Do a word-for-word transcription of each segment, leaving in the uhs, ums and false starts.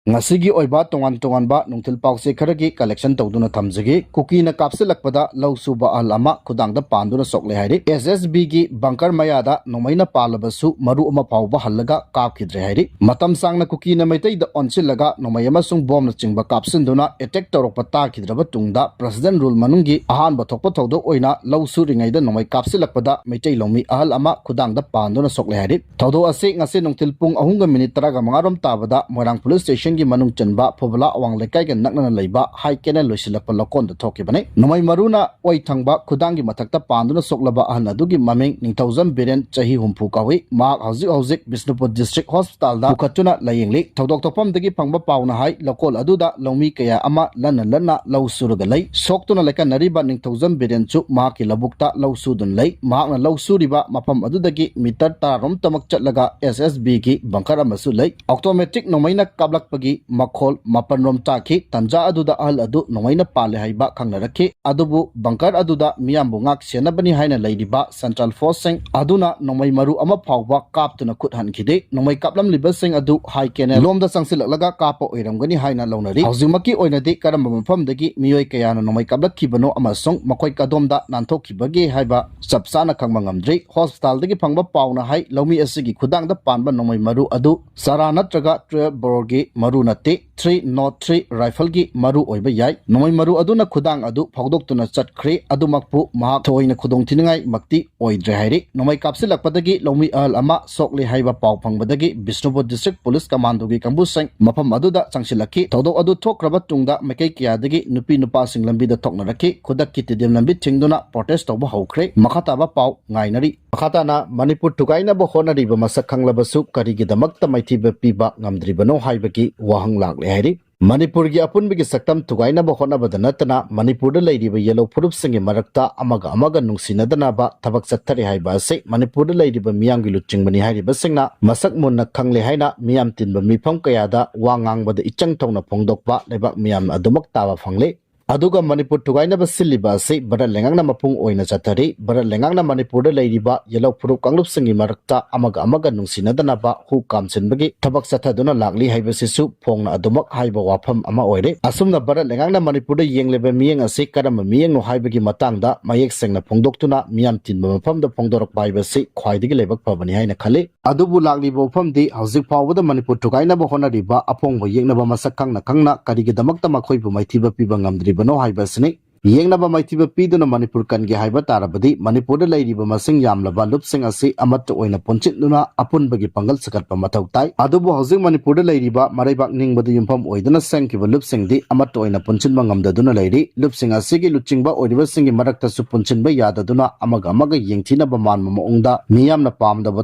ꯉꯁꯤꯒꯤ ꯑꯣꯏꯕ ꯇꯣꯉꯥꯟ ꯇꯣꯉꯥꯟꯕ ꯅꯨꯡꯊꯤꯜ ꯄꯥꯎꯆꯦ ꯈꯔꯒꯤ collection ꯇꯧꯗꯨꯅ ꯊꯝꯖꯒꯦ꯫ ꯀꯨꯀꯤꯅ ꯀꯥꯞꯁꯤꯜꯂꯛꯄꯗ ꯂꯧ ꯁꯨꯕ ꯑꯍꯜ ꯑꯃ ꯈꯨꯗꯥꯡꯗ ꯄꯥꯟꯗꯨꯅ ꯁꯣꯛꯂꯦ ꯍꯥꯏꯔꯤ꯫ S S B ꯒꯤ bunker ꯃꯌꯥꯗ ꯅꯣꯡꯃꯩꯅ ꯄꯥꯜꯂꯕꯁꯨ ꯃꯔꯨ ꯑꯃ ꯐꯥꯎꯕ ꯍꯜꯂꯒ ꯀꯥꯞꯈꯤꯗ꯭ꯔꯦ ꯍꯥꯏꯔꯤ꯫ ꯃꯇꯝ ꯁꯥꯡꯅ ꯀꯨꯀꯤꯅ ꯃꯩꯇꯩꯗ ꯑꯣꯟꯁꯤꯜꯂꯒ ꯅꯣꯡꯃꯩ ꯑꯃꯁꯨꯡ ꯕꯣꯝꯅꯆꯤꯡꯕ ꯀꯥꯞꯁꯤꯟꯗꯨꯅ attack ꯇꯧꯔꯛꯄ ꯇꯥꯈꯤꯗ꯭ꯔꯕ ꯇꯨꯡꯗ President Rule ꯃꯅꯨꯡꯒꯤ ꯑꯍꯥꯟꯕ ꯊꯣꯛꯄ ꯊꯧꯗꯣꯛ ꯑꯣꯏꯅ ꯂꯧ ꯁꯨꯔꯤꯉꯩꯗ ꯅꯣꯡꯃꯩ ꯀꯥꯞꯁꯤꯜꯂꯛꯄꯗ ꯃꯩꯇꯩ ꯂꯧꯃꯤ ꯑꯍꯜ ꯑꯃ ꯈꯨꯗꯥꯡꯗ ꯄꯥꯟꯗꯨꯅ ꯁꯣꯛꯂꯦ ꯍꯥꯏꯔꯤ꯫ ꯊꯧꯗꯣꯛ ꯑꯁꯤ ꯉꯁꯤ ꯅꯨꯡꯊꯤꯜ ꯄꯨꯡ ꯑꯍꯨꯝꯒ ꯃꯤꯅꯤꯠ ꯇꯔꯥꯃꯉꯥ ꯔꯣꯝ ꯇꯥꯕꯗ ꯃꯣꯏꯔꯥꯡ police station ꯒꯤ ꯃꯅꯨꯡ ꯆꯟꯕ ꯐꯨꯕꯂꯥ ꯑꯋꯥꯡ ꯂꯩꯀꯥꯏꯒ ꯅꯛꯅꯅ ꯂꯩꯕ high canal ꯂꯣꯏꯁꯤꯜꯂꯛꯄ ꯂꯧꯀꯣꯟꯗ ꯊꯣꯛꯈꯤꯕꯅꯤ꯫ ꯅꯣꯡꯃꯩ ꯃꯔꯨꯅ ꯑꯣꯏ ꯊꯪꯕ ꯈꯨꯗꯥꯡꯒꯤ ꯃꯊꯛꯇ ꯄꯥꯟꯗꯨꯅ ꯁꯣꯛꯂꯕ ꯑꯍꯜ ꯑꯗꯨꯒꯤ ꯃꯃꯤꯡ ꯅꯤꯡꯊꯧꯖꯝ ꯕꯤꯔꯦꯟ, ꯆꯍꯤ ꯍꯨꯝꯐꯨ ꯀꯧꯏ꯫ ꯃꯍꯥꯛ ꯍꯧꯖꯤꯛ ꯍꯧꯖꯤꯛ ꯕꯤꯁꯅꯨꯄꯨꯔ district hospital ꯗ ꯄꯨꯈꯠꯇꯨꯅ ꯂꯥꯌꯦꯡꯂꯤ꯫ ꯊꯧꯗꯣꯛ ꯊꯣꯛꯐꯝꯗꯒꯤ ꯐꯪꯕ ꯄꯥꯎꯅ ꯍꯥꯏ, ꯂꯧꯀꯣꯜ ꯑꯗꯨꯗ ꯂꯧꯃꯤ ꯀꯌꯥ ꯑꯃ ꯂꯟꯅ ꯂꯟꯅ ꯂꯧ ꯁꯨꯔꯒ ꯂꯩ꯫ ꯁꯣꯛꯇꯨꯅ ꯂꯩꯀꯟꯅꯔꯤꯕ ꯅꯤꯡꯊꯧꯖꯝ ꯕꯤꯔꯦꯟꯁꯨ ꯃꯍꯥꯛꯀꯤ ꯂꯧꯕꯨꯛꯇ ꯂꯧ ꯁꯨꯗꯨꯅ ꯂꯩ꯫ ꯃꯍꯥꯛꯅ ꯂꯧ ꯁꯨꯔꯤꯕ ꯃꯐꯝ ꯑꯗꯨꯗꯒꯤ meter ꯇꯔꯥꯔꯣꯝꯇꯃꯛ ꯆꯠꯂꯒ S S B ꯒꯤ bunker ꯑꯃꯁꯨ ꯂꯩ꯫ Automatic ꯅꯣꯡꯃꯩꯅ ꯀꯥꯞꯂꯛꯄꯒꯤ ꯃꯈꯣꯜ ꯃꯥꯄꯟꯔꯣꯝ ꯇꯥꯈꯤ꯫ ꯇꯟꯖꯥ ꯑꯗꯨꯗ ꯑꯍꯜ ꯑꯗꯨ ꯅꯣꯡꯃꯩꯅ ꯄꯥꯜꯂꯦ ꯍꯥꯏꯕ ꯈꯪꯅꯔꯛꯈꯤ꯫ ꯑꯗꯨꯕꯨ bunker ꯑꯗꯨꯗ ꯃꯤꯌꯥꯝꯕꯨ ꯉꯥꯛ ꯁꯦꯟꯅꯕꯅꯤ ꯍꯥꯏꯅ ꯂꯩꯔꯤꯕ central force ꯁꯤꯡ ꯑꯗꯨꯅ ꯅꯣꯡꯃꯩ ꯃꯔꯨ ꯑꯃ ꯐꯥꯎꯕ ꯀꯥꯞꯇꯨꯅ ꯈꯨꯠ ꯍꯟꯈꯤꯗꯦ꯫ ꯅꯣꯡꯃꯩ ꯀꯥꯞꯂꯝꯂꯤꯕꯁꯤꯡ ꯑꯗꯨ high canal ꯂꯣꯝꯗ ꯆꯪꯁꯤꯜꯂꯛꯂꯒ ꯀꯥꯞꯄ ꯑꯣꯏꯔꯝꯒꯅꯤ ꯍꯥꯏꯅ ꯂꯧꯅꯔꯤ꯫ ꯍꯧꯖꯤꯛꯃꯛꯀꯤ ꯑꯣꯏꯅꯗꯤ ꯀꯔꯝꯕ ꯃꯐꯝꯗꯒꯤ ꯃꯤꯑꯣꯏ ꯀꯌꯥꯅ ꯅꯣꯡꯃꯩ ꯀꯥꯞꯂꯛꯈꯤꯕꯅꯣ ꯑꯃꯁꯨꯡ ꯃꯈꯣꯏ ꯀꯗꯣꯝꯗ ꯅꯥꯟꯊꯣꯛꯈꯤꯕꯒꯦ ꯍꯥꯏꯕ ꯆꯞ ꯆꯥꯅ ꯈꯪꯕ ꯉꯝꯗ꯭ꯔꯤ꯫ Hospital ꯗꯒꯤ ꯐꯪꯕ ꯄꯥꯎꯅ ꯍꯥꯏ, ꯂꯧꯃꯤ ꯑꯁꯤꯒꯤ ꯈꯨꯗꯥꯡꯗ ꯄꯥꯟꯕ ꯅꯣꯡꯃꯩ ꯃꯔꯨ ꯑꯗꯨ ꯆꯔꯥ ꯅꯠꯇ꯭ꯔꯒ twelve bore ꯒꯤ ꯃꯔꯨ ꯅꯠꯇꯦ, three nought three rifle ꯒꯤ ꯃꯔꯨ ꯑꯣꯏꯕ ꯌꯥꯏ꯫ ꯅꯣꯡꯃꯩ ꯃꯔꯨ ꯑꯗꯨꯅ ꯈꯨꯗꯥꯡ ꯑꯗꯨ ꯐꯥꯎꯗꯣꯛꯇꯨꯅ ꯆꯠꯈ꯭ꯔꯦ꯫ ꯑꯗꯨꯃꯛꯄꯨ ꯃꯍꯥꯛ ꯊꯣꯏꯅ ꯈꯨꯗꯣꯡꯊꯤꯅꯤꯡꯉꯥꯏꯃꯛꯇꯤ ꯑꯣꯏꯗ꯭ꯔꯦ ꯍꯥꯏꯔꯤ꯫ ꯅꯣꯡꯃꯩ ꯀꯥꯞꯁꯤꯜꯂꯛꯄꯗꯒꯤ ꯂꯧꯃꯤ ꯑꯍꯜ ꯑꯃ ꯁꯣꯛꯂꯦ ꯍꯥꯏꯕ ꯄꯥꯎ ꯐꯪꯕꯗꯒꯤ ꯕꯤꯁꯅꯨꯄꯨꯔ district police commando ꯒꯤ ꯀꯥꯡꯕꯨꯁꯤꯡ ꯃꯐꯝ ꯑꯗꯨꯗ ꯆꯪꯁꯤꯜꯂꯛꯈꯤ꯫ ꯊꯧꯗꯣꯛ ꯑꯗꯨ ꯊꯣꯛꯈ꯭ꯔꯕ ꯇꯨꯡꯗ ꯃꯥꯏꯀꯩ ꯀꯌꯥꯗꯒꯤ ꯅꯨꯄꯤ ꯅꯨꯄꯥꯁꯤꯡ ꯂꯝꯕꯤꯗ ꯊꯣꯛꯅꯔꯛꯈꯤ꯫ ꯈꯨꯗꯛꯀꯤ ꯇꯤꯗꯤꯝ ꯂꯝꯕꯤ ꯊꯤꯡꯗꯨꯅ protest ꯇꯧꯕ ꯍꯧꯈ꯭ꯔꯦ꯫ ꯃꯈꯥ ꯇꯥꯕ ꯄꯥꯎ ꯉꯥꯏꯅꯔꯤ꯫ ꯃꯈꯥ ꯇꯥꯅ ꯃꯅꯤꯄꯨꯔ ꯊꯨꯒꯥꯏꯅꯕ ꯍꯣꯠꯅꯔꯤꯕ ꯃꯁꯛ ꯈꯪꯂꯕꯁꯨ ꯀꯔꯤꯒꯤꯗꯃꯛꯇ ꯃꯥꯏꯊꯤꯕ ꯄꯤꯕ ꯉꯝꯗ꯭ꯔꯤꯕꯅꯣ ꯍꯥꯏꯕꯒꯤ ꯋꯥꯍꯪ ꯂꯥꯛꯂꯦ ꯍꯥꯏꯔꯤ꯫ ꯃꯅꯤꯄꯨꯔꯒꯤ ꯑꯄꯨꯟꯕꯒꯤ ꯁꯛꯇꯝ ꯊꯨꯒꯥꯏꯅꯕ ꯍꯣꯠꯅꯕꯗ ꯅꯠꯇꯅ ꯃꯅꯤꯄꯨꯔꯗ ꯂꯩꯔꯤꯕ ꯌꯦꯜꯍꯧ ꯐꯨꯔꯨꯞꯁꯤꯡꯒꯤ ꯃꯔꯛꯇ ꯑꯃꯒ ꯑꯃꯒ ꯅꯨꯡꯁꯤꯅꯗꯅꯕ ꯊꯕꯛ ꯆꯠꯊꯔꯤ ꯍꯥꯏꯕ ꯑꯁꯤ ꯃꯅꯤꯄꯨꯔꯗ ꯂꯩꯔꯤꯕ ꯃꯤꯌꯥꯝꯒꯤ ꯂꯨꯆꯤꯡꯕꯅꯤ ꯍꯥꯏꯔꯤꯕꯁꯤꯡꯅ ꯃꯁꯛ ꯃꯨꯟꯅ ꯈꯪꯂꯦ ꯍꯥꯏꯅ ꯃꯤꯌꯥꯝ ꯇꯤꯟꯕ ꯃꯤꯐꯝ ꯀꯌꯥꯗ ꯋꯥ ꯉꯥꯡꯕꯗ ꯏꯆꯪ ꯊꯧꯅ ꯐꯣꯡꯗꯣꯛꯄ ꯂꯩꯕꯥꯛ ꯃꯤꯌꯥꯝꯅ ꯑꯗꯨꯃꯛ ꯇꯥꯕ ꯐꯪꯂꯦ꯫ ꯑꯗꯨꯒ ꯃꯅꯤꯄꯨꯔ ꯊꯨꯒꯥꯏꯅꯕ ꯁꯤꯜꯂꯤꯕ ꯑꯁꯤ ꯚꯥꯔꯠ ꯂꯩꯉꯥꯛꯅ ꯃꯄꯨꯡ ꯑꯣꯏꯅ ꯆꯠꯊꯔꯤ꯫ ꯚꯥꯔꯠ ꯂꯩꯉꯥꯛꯅ ꯃꯅꯤꯄꯨꯔꯗ ꯂꯩꯔꯤꯕ ꯌꯦꯜꯍꯧ ꯐꯨꯔꯨꯞ ꯀꯥꯡꯂꯨꯞꯁꯤꯡꯒꯤ ꯃꯔꯛꯇ ꯑꯃꯒ ꯑꯃꯒ ꯅꯨꯡꯁꯤꯅꯗꯅꯕ ꯍꯨ ꯀꯥꯝꯁꯤꯟꯕꯒꯤ ꯊꯕꯛ ꯆꯠꯊꯗꯨꯅ ꯂꯥꯛꯂꯤ ꯍꯥꯏꯕꯁꯤꯁꯨ ꯐꯣꯡꯅ ꯑꯗꯨꯃꯛ ꯍꯥꯏꯕ ꯋꯥꯐꯝ ꯑꯃ ꯑꯣꯏꯔꯦ꯫ ꯑꯁꯨꯝꯅ ꯚꯥꯔꯠ ꯂꯩꯉꯥꯛꯅ ꯃꯅꯤꯄꯨꯔꯗ ꯌꯦꯡꯂꯤꯕ ꯃꯤꯠꯌꯦꯡ ꯑꯁꯤ ꯀꯔꯝꯕ ꯃꯤꯠꯌꯦꯡꯅꯣ ꯍꯥꯏꯕꯒꯤ ꯃꯇꯥꯡꯗ ꯃꯌꯦꯛ ꯁꯦꯡꯅ ꯐꯣꯡꯗꯣꯛꯇꯨꯅ ꯃꯤꯌꯥꯝ ꯇꯤꯟꯕ ꯃꯐꯝꯗ ꯐꯣꯡꯗꯣꯔꯛꯄ ꯍꯥꯏꯕꯁꯤ ꯈ꯭ꯋꯥꯏꯗꯒꯤ ꯂꯥꯏꯕꯛ ꯐꯕꯅꯤ ꯍꯥꯏꯅ ꯈꯜꯂꯤ꯫ ꯑꯗꯨꯕꯨ ꯂꯥꯛꯂꯤꯕ ꯋꯥꯐꯝꯗꯤ ꯍꯧꯖꯤꯛ ꯐꯥꯎꯕꯗ ꯃꯅꯤꯄꯨꯔ ꯊꯨꯒꯥꯏꯅꯕ ꯍꯣꯠꯅꯔꯤꯕ ꯑꯄꯣꯡꯕ ꯌꯦꯛꯅꯕ ꯃꯁꯛ ꯈꯪꯅ ꯈꯪꯅ ꯀꯔꯤꯒꯤꯗꯃꯛꯇ ꯃꯈꯣꯏꯕꯨ ꯃꯥꯏꯊꯤꯕ ꯄꯤꯕ ꯉꯝꯗ꯭ꯔꯤꯕꯅꯣ ꯍꯥꯏꯕ ꯑꯁꯤꯅꯤ꯫ ꯌꯦꯛꯅꯕ ꯃꯥꯏꯊꯤꯕ ꯄꯤꯗꯨꯅ ꯃꯅꯤꯄꯨꯔ ꯀꯟꯒꯦ ꯍꯥꯏꯕ ꯇꯥꯔꯕꯗꯤ ꯃꯅꯤꯄꯨꯔꯗ ꯂꯩꯔꯤꯕ ꯃꯁꯤꯡ ꯌꯥꯝꯂꯕ ꯂꯨꯞꯁꯤꯡ ꯑꯁꯤ ꯑꯃꯠꯇ ꯑꯣꯏꯅ ꯄꯨꯟꯁꯤꯟꯗꯨꯅ ꯑꯄꯨꯟꯕꯒꯤ ꯄꯥꯡꯒꯜ ꯁꯥꯒꯠꯄ ꯃꯊꯧ ꯇꯥꯏ꯫ ꯑꯗꯨꯕꯨ ꯍꯧꯖꯤꯛ ꯃꯅꯤꯄꯨꯔꯗ ꯂꯩꯔꯤꯕ ꯃꯔꯩꯕꯥꯛ ꯅꯤꯡꯕꯗ ꯌꯨꯝꯐꯝ ꯑꯣꯏꯗꯨꯅ ꯁꯦꯝꯈꯤꯕ ꯂꯨꯞꯁꯤꯡꯗꯤ ꯑꯃꯠꯇ ꯑꯣꯏꯅ ꯄꯨꯟꯁꯤꯟꯕ ꯉꯝꯗꯗꯨꯅ ꯂꯩꯔꯤ꯫ ꯂꯨꯞꯁꯤꯡ ꯑꯁꯤꯒꯤ ꯂꯨꯆꯤꯡꯕ ꯑꯣꯏꯔꯤꯕꯁꯤꯡꯒꯤ ꯃꯔꯛꯇꯁꯨ ꯄꯨꯟꯁꯤꯟꯕ ꯌꯥꯗꯗꯨꯅ ꯑꯃꯒ ꯑꯃꯒ ꯌꯦꯡꯊꯤꯅꯕ ꯃꯥꯟꯕ ꯃꯑꯣꯡꯗ ꯃꯤꯌꯥꯝꯅ ꯄꯥꯝꯗꯕ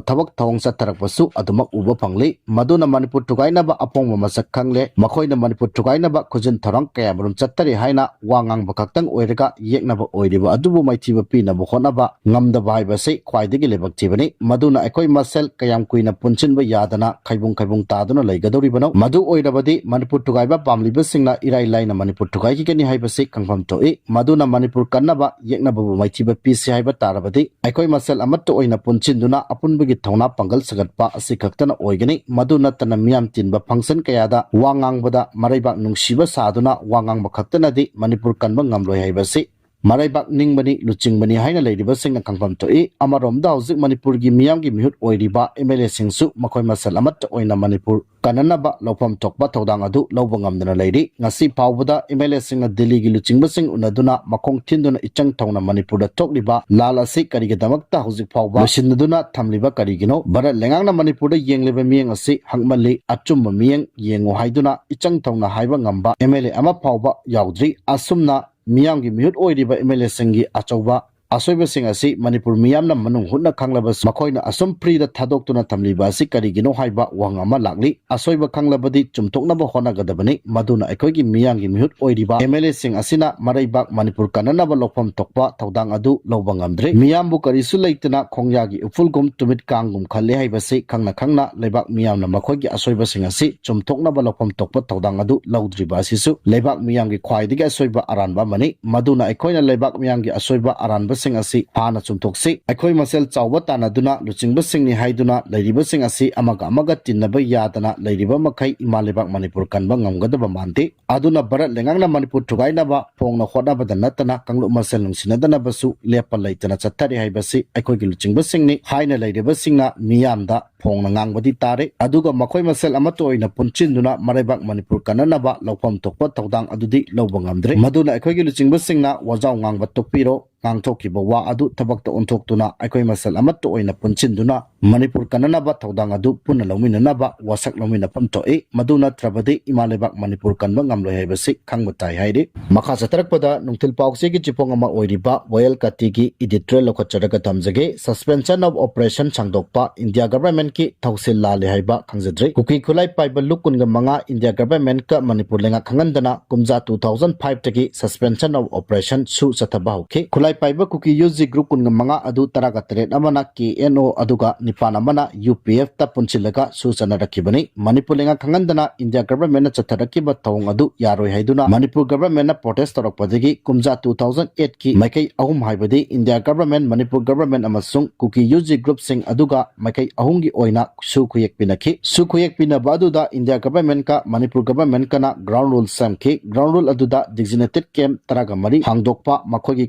ꯊꯕꯛ ꯊꯧꯑꯣꯡ ꯆꯠꯊꯔꯛꯄꯁꯨ ꯑꯗꯨꯃꯛ ꯎꯕ ꯐꯪꯂꯤ꯫ ꯃꯗꯨꯅ ꯃꯅꯤꯄꯨꯔ ꯊꯨꯒꯥꯏꯅꯕ ꯑꯄꯣꯡꯕ ꯃꯁꯛ ꯈꯪꯂꯦ꯫ ꯃꯈꯣꯏꯅ ꯃꯅꯤꯄꯨꯔ ꯊꯨꯒꯥꯏꯅꯕ ꯈꯨꯖꯤꯟ ꯊꯧꯔꯥꯡ ꯀꯌꯥꯃꯔꯨꯝ ꯆꯠꯊꯔꯤ ꯍꯥꯏꯅ ꯋꯥ ꯉꯥꯡꯕ ꯈꯛꯇꯪ ꯑꯣꯏꯔꯒ ꯌꯦꯛꯅꯕ ꯑꯣꯏꯔꯤꯕ ꯑꯗꯨꯕꯨ ꯃꯥꯏꯊꯤꯕ ꯄꯤꯅꯕ ꯍꯣꯠꯅꯕ ꯉꯝꯗꯕ ꯍꯥꯏꯕꯁꯤ ꯈ꯭ꯋꯥꯏꯗꯒꯤ ꯂꯥꯏꯕꯛ ꯊꯤꯕꯅꯤ꯫ ꯃꯗꯨꯅ ꯑꯩꯈꯣꯏ ꯃꯁꯦꯜ ꯀꯌꯥꯝ ꯀꯨꯏꯅ ꯄꯨꯟꯁꯤꯟꯕ ꯌꯥꯗꯅ ꯈꯩꯕꯨꯡ ꯈꯩꯕꯨꯡ ꯇꯥꯗꯨꯅ ꯂꯩꯒꯗꯧꯔꯤꯕꯅꯣ? ꯃꯗꯨ ꯑꯣꯏꯔꯕꯗꯤ ꯃꯅꯤꯄꯨꯔ ꯊꯨꯒꯥꯏꯕ ꯄꯥꯝꯂꯤꯕꯁꯤꯡꯅ ꯏꯔꯥꯏ ꯂꯥꯏꯅ ꯃꯅꯤꯄꯨꯔ ꯊꯨꯒꯥꯏꯈꯤꯒꯅꯤ ꯍꯥꯏꯕꯁꯤ ꯈꯪꯐꯝ ꯊꯣꯛꯏ꯫ ꯃꯗꯨꯅ ꯃꯅꯤꯄꯨꯔ ꯀꯟꯅꯕ ꯌꯦꯛꯅꯕꯕꯨ ꯃꯥꯏꯊꯤꯕ ꯄꯤꯁꯤ ꯍꯥꯏꯕ ꯇꯥꯔꯕꯗꯤ ꯑꯩꯈꯣꯏ ꯃꯁꯦꯜ ꯑꯃꯠꯇ ꯑꯣꯏꯅ ꯄꯨꯟꯁꯤꯟꯗꯨꯅ ꯑꯄꯨꯟꯕꯒꯤ ꯊꯧꯅꯥ ꯄꯥꯡꯒꯜ ꯁꯥꯒꯠꯄ ꯑꯁꯤ ꯈꯛꯇꯅ ꯑꯣꯏꯒꯅꯤ꯫ ꯃꯗꯨ ꯅꯠꯇꯅ ꯃꯤꯌꯥꯝ ꯇꯤꯟꯕ function ꯀꯌꯥꯗ ꯋꯥ ꯉꯥꯡꯕꯗ ꯃꯔꯩꯕꯥꯛ ꯅꯨꯡꯁꯤꯕ ꯁꯥꯗꯨꯅ ꯋꯥ ꯉꯥꯡꯕ ꯈꯛꯇꯅꯗꯤ ꯃꯅꯤꯄꯨꯔ ꯀꯟꯕ ꯉꯝꯂꯣꯏ ꯍꯥꯏꯕꯁꯤ ꯃꯔꯩꯕꯥꯛ ꯅꯤꯡꯕꯅꯤ, ꯂꯨꯆꯤꯡꯕꯅꯤ ꯍꯥꯏꯅ ꯂꯩꯔꯤꯕꯁꯤꯡꯅ ꯈꯪꯐꯝ ꯊꯣꯛꯏ꯫ ꯑꯃꯔꯣꯝꯗ ꯍꯧꯖꯤꯛ ꯃꯅꯤꯄꯨꯔꯒꯤ ꯃꯤꯌꯥꯝꯒꯤ ꯃꯤꯍꯨꯠ ꯑꯣꯏꯔꯤꯕ MLAꯁꯤꯡꯁꯨ ꯃꯈꯣꯏ ꯃꯁꯦꯜ ꯑꯃꯠꯇ ꯑꯣꯏꯅ ꯃꯅꯤꯄꯨꯔ ꯀꯟꯅꯅꯕ ꯂꯧꯐꯝ ꯊꯣꯛꯄ ꯊꯧꯗꯥꯡ ꯑꯗꯨ ꯂꯧꯕ ꯉꯝꯗꯅ ꯂꯩꯔꯤ꯫ ꯉꯁꯤ ꯐꯥꯎꯕꯗ MLAꯁꯤꯡꯅ ꯗꯤꯜꯂꯤꯒꯤ ꯂꯨꯆꯤꯡꯕꯁꯤꯡ ꯎꯅꯗꯨꯅ ꯃꯈꯣꯡ ꯊꯤꯟꯗꯨꯅ ꯏꯆꯪ ꯊꯧꯅ ꯃꯅꯤꯄꯨꯔꯗ ꯊꯣꯛꯂꯤꯕ ꯂꯥꯜ ꯑꯁꯤ ꯀꯔꯤꯒꯤꯗꯃꯛꯇ ꯍꯧꯖꯤꯛ ꯐꯥꯎꯕ ꯂꯣꯏꯁꯤꯟꯅꯗꯨꯅ ꯊꯝꯂꯤꯕ ꯀꯔꯤꯒꯤꯅꯣ? ꯚꯥꯔꯠ ꯂꯩꯉꯥꯛꯅ ꯃꯅꯤꯄꯨꯔꯗ ꯌꯦꯡꯂꯤꯕ ꯃꯤꯠꯌꯦꯡ ꯑꯁꯤ ꯍꯛꯃꯜꯂꯤ, ꯑꯆꯨꯝꯕ ꯃꯤꯠꯌꯦꯡ ꯌꯦꯡꯉꯨ ꯍꯥꯏꯗꯨꯅ ꯏꯆꯪ ꯊꯧꯅ ꯍꯥꯏꯕ ꯉꯝꯕ MLA ꯑꯃ ꯐꯥꯎꯕ ꯌꯥꯎꯗ꯭ꯔꯤ꯫ ꯑꯁꯨꯝꯅ ꯃꯤꯌꯥꯝꯒꯤ ꯃꯤꯍꯨꯠ ꯑꯣꯏꯔꯤꯕ MLAꯁꯤꯡꯒꯤ ꯑꯆꯧꯕ ꯑꯁꯣꯏꯕꯁꯤꯡ ꯑꯁꯤ ꯃꯅꯤꯄꯨꯔ ꯃꯤꯌꯥꯝꯅ ꯃꯅꯨꯡ ꯍꯨꯠꯅ ꯈꯪꯂꯕꯁꯨ ꯃꯈꯣꯏꯅ ꯑꯁꯨꯝ ꯐ꯭ꯔꯤꯗ ꯊꯥꯗꯣꯛꯇꯨꯅ ꯊꯝꯂꯤꯕ ꯑꯁꯤ ꯀꯔꯤꯒꯤꯅꯣ ꯍꯥꯏꯕ ꯋꯥꯍꯪ ꯑꯃ ꯂꯥꯛꯂꯤ꯫ ꯑꯁꯣꯏꯕ ꯈꯪꯂꯕꯗꯤ ꯆꯨꯝꯊꯣꯛꯅꯕ ꯍꯣꯠꯅꯒꯗꯕꯅꯤ꯫ ꯃꯗꯨꯅ ꯑꯩꯈꯣꯏꯒꯤ ꯃꯤꯌꯥꯝꯒꯤ ꯃꯤꯍꯨꯠ ꯑꯣꯏꯔꯤꯕ ꯑꯦꯝ ꯑꯦꯜ ꯑꯦꯁꯤꯡ ꯑꯁꯤꯅ ꯃꯔꯩꯕꯥꯛ ꯃꯅꯤꯄꯨꯔ ꯀꯟꯅꯅꯕ ꯂꯧꯐꯝ ꯊꯣꯛꯄ ꯊꯧꯗꯥꯡ ꯑꯗꯨ ꯂꯧꯕ ꯉꯝꯗ꯭ꯔꯦ꯫ ꯃꯤꯌꯥꯝꯕꯨ ꯀꯔꯤꯁꯨ ꯂꯩꯇꯅ ꯈꯣꯡꯌꯥꯒꯤ ꯎꯐꯨꯜꯒꯨꯝ ꯇꯨꯃꯤꯠ ꯀꯥꯡꯒꯨꯝ ꯈꯜꯂꯦ ꯍꯥꯏꯕꯁꯤ ꯈꯪꯅ ꯈꯪꯅ ꯂꯩꯕꯥꯛ ꯃꯤꯌꯥꯝꯅ ꯃꯈꯣꯏꯒꯤ ꯑꯁꯣꯏꯕꯁꯤꯡ ꯑꯁꯤ ꯆꯨꯝꯊꯣꯛꯅꯕ ꯂꯧꯐꯝ ꯊꯣꯛꯄ ꯊꯧꯗꯥꯡ ꯑꯗꯨ ꯂꯧꯗ꯭ꯔꯤꯕ ꯑꯁꯤꯁꯨ ꯂꯩꯕꯥꯛ ꯃꯤꯌꯥꯝꯒꯤ ꯈ꯭ꯋꯥꯏꯗꯒꯤ ꯑꯁꯣꯏꯕ ꯑꯔꯥꯟꯕ ꯑꯃꯅꯤ꯫ ꯃꯗꯨꯅ ꯑꯩꯈꯣꯏꯅ ꯂꯩꯕꯥꯛ ꯃꯤꯌꯥꯝꯒꯤ ꯑꯁꯣꯏꯕ ꯑꯔꯥꯟꯕꯁꯤꯡ ꯑꯁꯤ ꯍꯥꯟꯅ ꯆꯨꯝꯊꯣꯛꯁꯤ꯫ ꯑꯩꯈꯣꯏ ꯃꯁꯦꯜ ꯆꯥꯎꯕ ꯇꯥꯟꯅꯗꯨꯅ ꯂꯨꯆꯤꯡꯕꯁꯤꯡꯅꯤ ꯍꯥꯏꯗꯨꯅ ꯂꯩꯔꯤꯕꯁꯤꯡ ꯑꯁꯤ ꯑꯃꯒ ꯑꯃꯒ ꯇꯤꯟꯅꯕ ꯌꯥꯗꯅ ꯂꯩꯔꯤꯕ ꯃꯈꯩ ꯏꯃꯥ ꯂꯩꯕꯥꯛ ꯃꯅꯤꯄꯨꯔ ꯀꯟꯕ ꯉꯝꯒꯗꯕ ꯃꯥꯟꯗꯦ꯫ ꯑꯗꯨꯅ ꯚꯥꯔꯠ ꯂꯩꯉꯥꯛꯅ ꯃꯅꯤꯄꯨꯔ ꯊꯨꯒꯥꯏꯅꯕ ꯐꯣꯡꯅ ꯍꯣꯠꯅꯕꯗ ꯅꯠꯇꯅ ꯀꯥꯡꯂꯨꯞ ꯃꯁꯦꯜ ꯅꯨꯡꯁꯤꯅꯗꯅꯕꯁꯨ ꯂꯦꯞꯄ ꯂꯩꯇꯅ ꯆꯠꯊꯔꯤ ꯍꯥꯏꯕꯁꯤ ꯑꯩꯈꯣꯏꯒꯤ ꯂꯨꯆꯤꯡꯕꯁꯤꯡꯅꯤ ꯍꯥꯏꯅ ꯂꯩꯔꯤꯕꯁꯤꯡꯅ ꯃꯤꯌꯥꯝꯗ ꯐꯣꯡꯅ ꯉꯥꯡꯕꯗꯤ ꯇꯥꯔꯦ꯫ ꯑꯗꯨꯒ ꯃꯈꯣꯏ ꯃꯁꯦꯜ ꯑꯃꯠꯇ ꯑꯣꯏꯅ ꯄꯨꯟꯁꯤꯟꯗꯨꯅ ꯃꯔꯩꯕꯥꯛ ꯃꯅꯤꯄꯨꯔ ꯀꯟꯅꯅꯕ ꯂꯧꯐꯝ ꯊꯣꯛꯄ ꯊꯧꯗꯥꯡ ꯑꯗꯨꯗꯤ ꯂꯧꯕ ꯉꯝꯗ꯭ꯔꯦ꯫ ꯃꯗꯨꯅ ꯑꯩꯈꯣꯏꯒꯤ ꯂꯨꯆꯤꯡꯕꯁꯤꯡꯅ ꯋꯥꯖꯥꯎ ꯉꯥꯡꯕ ꯇꯣꯛꯄꯤꯔꯣ꯫ ꯉꯥꯡꯊꯣꯛꯈꯤꯕ ꯋꯥ ꯑꯗꯨ ꯊꯕꯛꯇ ꯑꯣꯟꯊꯣꯛꯇꯨꯅ ꯑꯩꯈꯣꯏ ꯃꯁꯦꯜ ꯑꯃꯠꯇ ꯑꯣꯏꯅ ꯄꯨꯟꯁꯤꯟꯗꯨꯅ ꯃꯅꯤꯄꯨꯔ ꯀꯟꯅꯅꯕ ꯊꯧꯗꯥꯡ ꯑꯗꯨ ꯄꯨꯟꯅ ꯂꯧꯃꯤꯟꯅꯅꯕ ꯋꯥꯁꯛ ꯂꯧꯃꯤꯟꯅꯐꯝ ꯊꯣꯛꯏ꯫ ꯃꯗꯨ ꯅꯠꯇ꯭ꯔꯕꯗꯤ ꯏꯃꯥ ꯂꯩꯕꯥꯛ ꯃꯅꯤꯄꯨꯔ ꯀꯟꯕ ꯉꯝꯂꯣꯏ ꯍꯥꯏꯕꯁꯤ ꯈꯪꯕ ꯇꯥꯏ ꯍꯥꯏꯔꯤ꯫ ꯃꯈꯥ ꯆꯠꯊꯔꯛꯄꯗ ꯅꯨꯡꯊꯤꯜ ꯄꯥꯎꯆꯦꯒꯤ ꯆꯤꯐꯣꯡ ꯑꯃ ꯑꯣꯏꯔꯤꯕ ꯋꯥꯌꯦꯜ ꯀꯥꯇꯤꯒꯤ editorial ꯂꯧꯈꯠꯆꯔꯒ ꯊꯝꯖꯒꯦ꯫ Suspension of Operation ꯁꯥꯡꯗꯣꯛꯄ ꯏꯟꯗꯤꯌꯥ ꯒꯚꯔꯟꯃꯦꯟꯠꯀꯤ ꯊꯧꯁꯤꯜ ꯂꯥꯜꯂꯦ ꯍꯥꯏꯕ ꯈꯪꯖꯗ꯭ꯔꯤ꯫ ꯀꯨꯀꯤ ꯈꯨꯠꯂꯥꯏ ꯄꯥꯏꯕ ꯂꯨꯞ ꯀꯨꯟꯒ ꯃꯉꯥ ꯏꯟꯗꯤꯌꯥ ꯒꯚꯔꯟꯃꯦꯟꯠꯀ ꯃꯅꯤꯄꯨꯔ ꯂꯩꯉꯥꯛ ꯈꯪꯍꯟꯗꯅ ꯀꯨꯝꯖꯥ two thousand five ꯇꯒꯤ Suspension of Operation ꯁꯨ ꯆꯠꯊꯕ ꯍꯧꯈꯤ꯫ ꯈꯨꯠꯂꯥꯏ ꯄꯥꯏꯕ ꯀꯨꯀꯤ ꯌꯨ ꯖꯤ ꯒ꯭ꯔꯨꯞ ꯀꯨꯟꯒ ꯃꯉꯥ ꯑꯗꯨ ꯇꯔꯥꯒ ꯇꯔꯦꯠ ꯑꯃꯅ ꯀꯦ ꯑꯦꯟ ꯑꯣ ꯑꯗꯨꯒ ꯅꯤꯄꯥꯟ ꯑꯃꯅ ꯌꯨ ꯄꯤ ꯑꯦꯐꯇ ꯄꯨꯟꯁꯤꯜꯂꯒ ꯁꯨ ꯆꯠꯅꯔꯛꯈꯤꯕꯅꯤ꯫ ꯃꯅꯤꯄꯨꯔ ꯂꯩꯉꯥꯛ ꯈꯪꯍꯟꯗꯅ ꯏꯟꯗꯤꯌꯥ ꯒꯚꯔꯟꯃꯦꯟꯠꯅ ꯆꯠꯊꯔꯛꯈꯤꯕ ꯊꯧꯑꯣꯡ ꯑꯗꯨ ꯌꯥꯔꯣꯏ ꯍꯥꯏꯗꯨꯅ ꯃꯅꯤꯄꯨꯔ ꯒꯚꯔꯟꯃꯦꯟꯠꯅ protest ꯇꯧꯔꯛꯄꯗꯒꯤ ꯀꯨꯝꯖꯥ two thousand eight ꯀꯤ ꯃꯥꯏꯀꯩ ꯑꯍꯨꯝ ꯍꯥꯏꯕꯗꯤ ꯏꯟꯗꯤꯌꯥ ꯒꯚꯔꯟꯃꯦꯟꯠ, ꯃꯅꯤꯄꯨꯔ ꯒꯚꯔꯟꯃꯦꯟꯠ ꯑꯃꯁꯨꯡ ꯀꯨꯀꯤ ꯌꯨ ꯖꯤ ꯒ꯭ꯔꯨꯞꯁꯤꯡ ꯑꯗꯨꯒ ꯃꯥꯏꯀꯩ ꯑꯍꯨꯝꯒꯤ ꯑꯣꯏꯅ ꯁꯨ ꯈꯨꯌꯦꯛ ꯄꯤꯅꯈꯤ꯫ ꯁꯨ ꯈꯨꯌꯦꯛ ꯄꯤꯅꯕ ꯑꯗꯨꯗ ꯏꯟꯗꯤꯌꯥ ꯒꯚꯔꯟꯃꯦꯟꯠꯀ ꯃꯅꯤꯄꯨꯔ ꯒꯚꯔꯟꯃꯦꯟꯠꯀꯅ ground rule ꯁꯦꯝꯈꯤ꯫ Ground rule ꯑꯗꯨꯗ designated camp ꯇꯔꯥꯒ ꯃꯔꯤ ꯍꯥꯡꯗꯣꯛꯄ, ꯃꯈꯣꯏꯒꯤ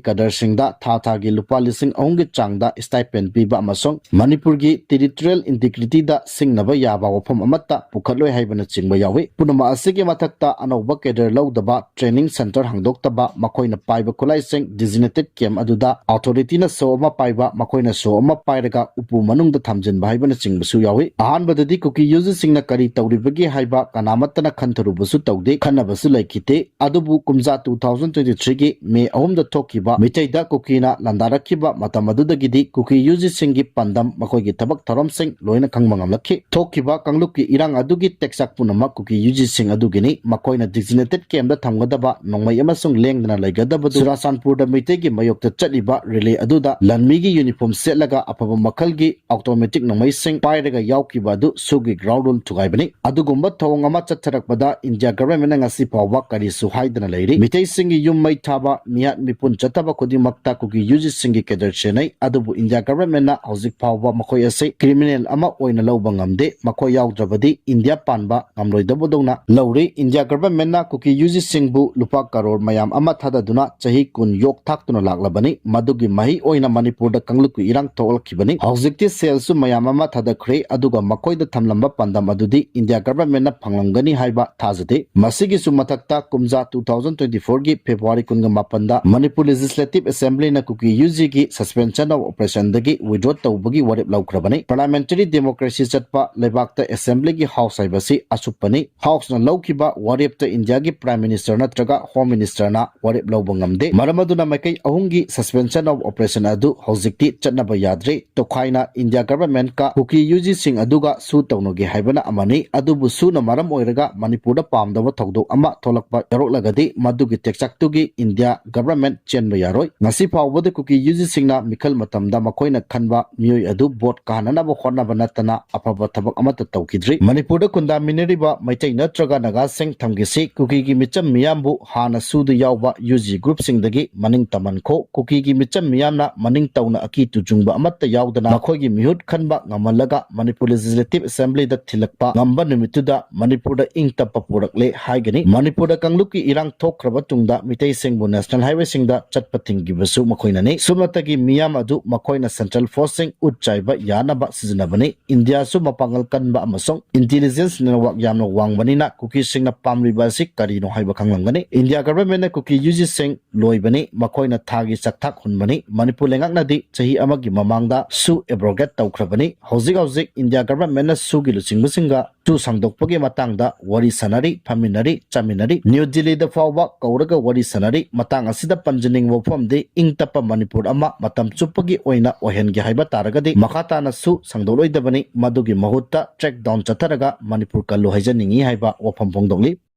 cadreꯁꯤꯡꯗ ꯊꯥ ꯊꯥꯒꯤ ꯂꯨꯄꯥ ꯂꯤꯁꯤꯡ ꯑꯍꯨꯝꯒꯤ ꯆꯥꯡꯗ stipend ꯄꯤꯕ ꯑꯃꯁꯨꯡ ꯃꯅꯤꯄꯨꯔꯒꯤ territorial integrityꯗ ꯁꯤꯡꯅꯕ ꯌꯥꯕ ꯋꯥꯐꯝ ꯑꯃꯠꯇ ꯄꯨꯈꯠꯂꯣꯏ ꯍꯥꯏꯕꯅꯆꯤꯡꯕ ꯌꯥꯎꯏ꯫ ꯄꯨꯝꯅꯃꯛ ꯑꯁꯤꯒꯤ ꯃꯊꯛꯇ ꯑꯅꯧꯕ cadre ꯂꯧꯗꯕ, training centre ꯍꯥꯡꯗꯣꯛꯇꯕ, ꯃꯈꯣꯏꯅ ꯄꯥꯏꯕ ꯈꯨꯠꯂꯥꯏꯁꯤꯡ designated camp ꯑꯗꯨꯗ authorityꯅ ꯁꯣ ꯑꯃ ꯄꯥꯏꯕ, ꯃꯈꯣꯏꯅ ꯁꯣ ꯑꯃ ꯄꯥꯏꯔꯒ ꯎꯄꯨ ꯃꯅꯨꯡꯗ ꯊꯝꯖꯤꯟꯕ ꯍꯥꯏꯕꯅꯆꯤꯡꯕꯁꯨ ꯌꯥꯎꯏ꯫ ꯑꯍꯥꯟꯕꯗꯗꯤ ꯀꯨꯀꯤ ꯌꯨ ꯖꯤꯁꯤꯡꯅ ꯀꯔꯤ ꯇꯧꯔꯤꯕꯒꯦ ꯍꯥꯏꯕ ꯀꯅꯥꯃꯠꯇꯅ ꯈꯟꯊꯔꯨꯕꯁꯨ ꯇꯧꯗꯦ, ꯈꯟꯅꯕꯁꯨ ꯂꯩꯈꯤꯗꯦ꯫ ꯑꯗꯨꯕꯨ ꯀꯨꯝꯖꯥ two thousand twenty threeꯒꯤ ꯃꯦ ꯑꯍꯨꯝꯗ ꯊꯣꯛꯈꯤꯕ ꯃꯤꯇꯩ ꯃꯊꯛꯇ ꯀꯨꯀꯤꯅ ꯂꯥꯟꯗꯥꯔꯛꯈꯤꯕ ꯃꯇꯝ ꯑꯗꯨꯗꯒꯤꯗꯤ ꯀꯨꯀꯤ ꯌꯨꯖꯤꯁꯤꯡꯒꯤ ꯄꯥꯟꯗꯝ, ꯃꯈꯣꯏꯒꯤ ꯊꯕꯛ ꯊꯧꯔꯝꯁꯤꯡ ꯂꯣꯏꯅ ꯈꯪꯕ ꯉꯝꯂꯛꯈꯤ꯫ ꯊꯣꯛꯈꯤꯕ ꯀꯥꯡꯂꯨꯞꯀꯤ ꯏꯔꯥꯡ ꯑꯗꯨꯒꯤ ꯇꯦꯛꯆꯥꯛ ꯄꯨꯝꯅꯃꯛ ꯀꯨꯀꯤ ꯌꯨꯖꯤꯁꯤꯡ ꯑꯗꯨꯒꯤꯅꯤ꯫ ꯃꯈꯣꯏꯅ designated campꯇ ꯊꯝꯒꯗꯕ ꯅꯣꯡꯃꯩ ꯑꯃꯁꯨꯡ ꯂꯦꯡꯗꯅ ꯂꯩꯒꯗꯕꯗꯨ ꯆꯨꯔꯥꯆꯥꯟꯄꯨꯔꯗ ꯃꯤꯇꯩꯒꯤ ꯃꯥꯌꯣꯛꯇ ꯆꯠꯂꯤꯕ rally ꯑꯗꯨꯗ ꯂꯥꯟꯃꯤꯒꯤ uniform ꯁꯦꯠꯂꯒ ꯑꯐꯕ ꯃꯈꯜꯒꯤ automatic ꯅꯣꯡꯃꯩꯁꯤꯡ ꯄꯥꯏꯔꯒ ꯌꯥꯎꯈꯤꯕ ꯑꯗꯨ ꯁꯨꯒꯤ ground rule ꯊꯨꯒꯥꯏꯕꯅꯤ꯫ ꯑꯗꯨꯒꯨꯝꯕ ꯊꯧꯑꯣꯡ ꯑꯃ ꯆꯠꯊꯔꯛꯄꯗ ꯏꯟꯗꯤꯌꯥ governmentꯅ ꯉꯁꯤ ꯐꯥꯎꯕ ꯀꯔꯤꯁꯨ ꯍꯥꯏꯗꯅ ꯂꯩꯔꯤ꯫ ꯃꯤꯇꯩꯁꯤꯡꯒꯤ ꯌꯨꯝ ꯃꯩ ꯊꯥꯕ, ꯃꯤꯍꯥꯠ ꯃꯤꯄꯨꯟ ꯆꯠꯊꯕ ꯈꯨꯗꯤꯡꯃꯛꯇ ꯀꯨꯀꯤ ꯌꯨꯖꯤꯁꯤꯡꯒꯤ cadre ꯁꯦꯟꯅꯩ, ꯑꯗꯨꯕꯨ ꯏꯟꯗꯤꯌꯥ governmentꯅ ꯍꯧꯖꯤꯛ ꯐꯥꯎꯕ ꯃꯈꯣꯏ ꯑꯁꯤ criminal ꯑꯃ ꯑꯣꯏꯅ ꯂꯧꯕ ꯉꯝꯗꯦ꯫ ꯃꯈꯣꯏ ꯌꯥꯎꯗ꯭ꯔꯕꯗꯤ ꯏꯟꯗꯤꯌꯥ ꯄꯥꯟꯕ ꯉꯝꯂꯣꯏꯗꯕꯗꯧꯅ ꯂꯧꯔꯤ꯫ ꯏꯟꯗꯤꯌꯥ governmentꯅ ꯀꯨꯀꯤ ꯌꯨꯖꯤꯁꯤꯡꯕꯨ ꯂꯨꯄꯥ ꯀꯔꯣꯔ ꯃꯌꯥꯝ ꯑꯃ ꯊꯥꯗꯗꯨꯅ ꯆꯍꯤ ꯀꯨꯟ ꯌꯣꯛ ꯊꯥꯛꯇꯨꯅ ꯂꯥꯛꯂꯕꯅꯤ꯫ ꯃꯗꯨꯒꯤ ꯃꯍꯩ ꯑꯣꯏꯅ ꯃꯅꯤꯄꯨꯔꯗ ꯀꯥꯡꯂꯨꯞꯀꯤ ꯏꯔꯥꯡ ꯊꯣꯛꯂꯛꯈꯤꯕꯅꯤ꯫ ꯍꯧꯖꯤꯛꯇꯤ ꯁꯦꯜꯁꯨ ꯃꯌꯥꯝ ꯑꯃ ꯊꯥꯗꯈ꯭ꯔꯦ, ꯑꯗꯨꯒ ꯃꯈꯣꯏꯗ ꯊꯝꯂꯝꯕ ꯄꯥꯟꯗꯝ ꯑꯗꯨꯗꯤ ꯏꯟꯗꯤꯌꯥ governmentꯅ ꯐꯪꯂꯝꯒꯅꯤ ꯍꯥꯏꯕ ꯊꯥꯖꯗꯦ꯫ ꯃꯁꯤꯒꯤꯁꯨ ꯃꯊꯛꯇ ꯀꯨꯝꯖꯥ two thousand twenty fourꯒꯤ February ꯀꯨꯟꯒ ꯃꯥꯄꯟꯗ Manipur Legislative Assemblyꯅ Kuki ꯌꯨꯖꯤꯒꯤ suspension of operationꯗꯒꯤ withdraw ꯇꯧꯕꯒꯤ ꯋꯥꯔꯦꯞ ꯂꯧꯈ꯭ꯔꯕꯅꯤ꯫ Parliamentary democracy ꯆꯠꯄ ꯂꯩꯕꯥꯛꯇ assemblyꯒꯤ house ꯍꯥꯏꯕꯁꯤ ꯑꯁꯨꯞꯄꯅꯤ꯫ Houseꯅ ꯂꯧꯈꯤꯕ ꯋꯥꯔꯦꯞꯇ ꯏꯟꯗꯤꯌꯥꯒꯤ Prime Minister ꯅꯠꯇ꯭ꯔꯒ Home Ministerꯅ ꯋꯥꯔꯦꯞ ꯂꯧꯕ ꯉꯝꯗꯦ꯫ ꯃꯔꯝ ꯑꯗꯨꯅ ꯃꯥꯏꯀꯩ ꯑꯍꯨꯝꯒꯤ suspension of operation ꯑꯗꯨ ꯍꯧꯖꯤꯛꯇꯤ ꯆꯠꯅꯕ ꯌꯥꯗ꯭ꯔꯦ꯫ ꯇꯣꯈꯥꯏꯅ ꯏꯟꯗꯤꯌꯥ governmentꯀ ꯀꯨꯀꯤ ꯌꯨꯖꯤꯁꯤꯡ ꯑꯗꯨꯒ ꯁꯨ ꯇꯧꯅꯒꯦ ꯍꯥꯏꯕꯅ ꯑꯃꯅꯤ꯫ ꯑꯗꯨꯕꯨ ꯁꯨꯅ ꯃꯔꯝ ꯑꯣꯏꯔꯒ ꯃꯅꯤꯄꯨꯔꯗ ꯄꯥꯝꯗꯕ ꯊꯧꯗꯣꯛ ꯑꯃ ꯊꯣꯛꯂꯛꯄ ꯌꯥꯎꯔꯛꯂꯒꯗꯤ ꯃꯗꯨꯒꯤ ꯇꯦꯛꯆꯥꯛꯇꯨꯒꯤ ꯏꯟꯗꯤꯌꯥ government ꯆꯦꯟꯕ ꯌꯥꯔꯣꯏ꯫ ꯉꯁꯤ ꯐꯥꯎꯕꯗ ꯀꯨꯀꯤ ꯌꯨꯖꯤꯁꯤꯡꯅ ꯃꯤꯈꯜ ꯃꯇꯝꯗ ꯃꯈꯣꯏꯅ ꯈꯟꯕ ꯃꯤꯑꯣꯏ ꯑꯗꯨ vote ꯀꯥꯅꯅꯕ ꯍꯣꯠꯅꯕ ꯅꯠꯇꯅ ꯑꯐꯕ ꯊꯕꯛ ꯑꯃꯠꯇ ꯇꯧꯈꯤꯗ꯭ꯔꯤ꯫ ꯃꯅꯤꯄꯨꯔꯗ ꯈꯨꯟꯗꯥꯃꯤꯟꯅꯔꯤꯕ ꯃꯩꯇꯩ ꯅꯠꯇ꯭ꯔꯒ ꯅꯥꯒꯥꯁꯤꯡ ꯊꯝꯈꯤꯁꯤ꯫ ꯀꯨꯀꯤꯒꯤ ꯃꯤꯆꯝ ꯃꯤꯌꯥꯝꯕꯨ ꯍꯥꯟꯅ ꯁꯨꯗ ꯌꯥꯎꯕ ꯌꯨꯖꯤ groupꯁꯤꯡꯗꯒꯤ ꯃꯅꯤꯡ ꯇꯝꯍꯟꯈꯣ꯫ ꯀꯨꯀꯤꯒꯤ ꯃꯤꯆꯝ ꯃꯤꯌꯥꯝꯅ ꯃꯅꯤꯡ ꯇꯧꯅ ꯑꯀꯤ ꯇꯨꯖꯨꯡꯕ ꯑꯃꯠꯇ ꯌꯥꯎꯗꯅ ꯃꯈꯣꯏꯒꯤ ꯃꯤꯍꯨꯠ ꯈꯟꯕ ꯉꯝꯍꯜꯂꯒ ꯃꯅꯤꯄꯨꯔ Legislative Assemblyꯗ ꯊꯤꯜꯂꯛꯄ ꯉꯝꯕ ꯅꯨꯃꯤꯠꯇꯨꯗ ꯃꯅꯤꯄꯨꯔꯗ ꯏꯪ ꯇꯞꯄ ꯄꯨꯔꯛꯂꯦ ꯍꯥꯏꯒꯅꯤ꯫ ꯃꯅꯤꯄꯨꯔꯗ ꯀꯥꯡꯂꯨꯞꯀꯤ ꯏꯔꯥꯡ ꯊꯣꯛꯈ꯭ꯔꯕ ꯇꯨꯡꯗ ꯃꯤꯇꯩꯁꯤꯡꯕꯨ national highwayꯁꯤꯡꯗ ꯆꯠꯄ ꯊꯤꯡꯈꯤꯕꯁꯨ ꯃꯈꯣꯏꯅꯅꯤ꯫ ꯁꯨꯞꯅꯇꯒꯤ ꯃꯤꯌꯥꯝ ꯑꯗꯨ ꯃꯈꯣꯏꯅ central forceꯁꯤꯡ ꯎꯠ ꯆꯥꯏꯕ ꯌꯥꯅꯕ ꯁꯤꯖꯤꯟꯅꯕꯅꯤ꯫ ꯏꯟꯗꯤꯌꯥꯁꯨ ꯃꯄꯥꯡꯒꯜ ꯀꯟꯕ ꯑꯃꯁꯨꯡ intelligence network ꯌꯥꯝꯅ ꯋꯥꯡꯕꯅꯤꯅ ꯀꯨꯀꯤꯁꯤꯡꯅ ꯄꯥꯝꯂꯤꯕ ꯑꯁꯤ ꯀꯔꯤꯅꯣ ꯍꯥꯏꯕ ꯈꯪꯂꯝꯒꯅꯤ꯫ ꯏꯟꯗꯤꯌꯥ governmentꯅ ꯀꯨꯀꯤ ꯌꯨꯖꯤꯁꯤꯡ ꯂꯣꯏꯕꯅꯤ, ꯃꯈꯣꯏꯅ ꯊꯥꯒꯤ ꯆꯥꯛꯊꯥꯛ ꯍꯨꯟꯕꯅꯤ꯫ ꯃꯅꯤꯄꯨꯔ ꯂꯩꯉꯥꯛꯅꯗꯤ ꯆꯍꯤ ꯑꯃꯒꯤ ꯃꯃꯥꯡꯗ ꯁꯨ abrogate ꯇꯧꯈ꯭ꯔꯕꯅꯤ꯫ ꯍꯧꯖꯤꯛ ꯍꯧꯖꯤꯛ ꯏꯟꯗꯤꯌꯥ governmentꯅ ꯁꯨꯒꯤ ꯂꯨꯆꯤꯡꯕꯁꯤꯡꯒ ꯁꯨ ꯁꯥꯡꯗꯣꯛꯄꯒꯤ ꯃꯇꯥꯡꯗ ꯋꯥꯔꯤ ꯁꯥꯟꯅꯔꯤ, ꯐꯝꯃꯤꯟꯅꯔꯤ, ꯆꯥꯃꯤꯟꯅꯔꯤ꯫ ꯅ꯭ꯌꯨ ꯗꯤꯜꯂꯤꯗ ꯐꯥꯎꯕ ꯀꯧꯔꯒ ꯋꯥꯔꯤ ꯁꯥꯟꯅꯔꯤ꯫ ꯃꯇꯥꯡ ꯑꯁꯤꯗ ꯄꯟꯖꯅꯤꯡꯕ ꯋꯥꯐꯝꯗꯤ, ꯏꯪ ꯇꯞꯄ ꯃꯅꯤꯄꯨꯔ ꯑꯃ ꯃꯇꯝ ꯆꯨꯞꯄꯒꯤ ꯑꯣꯏꯅ ꯑꯣꯏꯍꯟꯒꯦ ꯍꯥꯏꯕ ꯇꯥꯔꯒꯗꯤ, ꯃꯈꯥ ꯇꯥꯅꯁꯨ ꯁꯥꯡꯗꯣꯛꯂꯣꯏꯗꯕꯅꯤ꯫ ꯃꯗꯨꯒꯤ ꯃꯍꯨꯠꯇ track down ꯆꯠꯊꯔꯒ ꯃꯅꯤꯄꯨꯔ ꯀꯜꯂꯨ ꯍꯥꯏꯖꯅꯤꯡꯏ ꯍꯥꯏꯕ ꯋꯥꯐꯝ ꯐꯣꯡꯗꯣꯛꯂꯤ꯫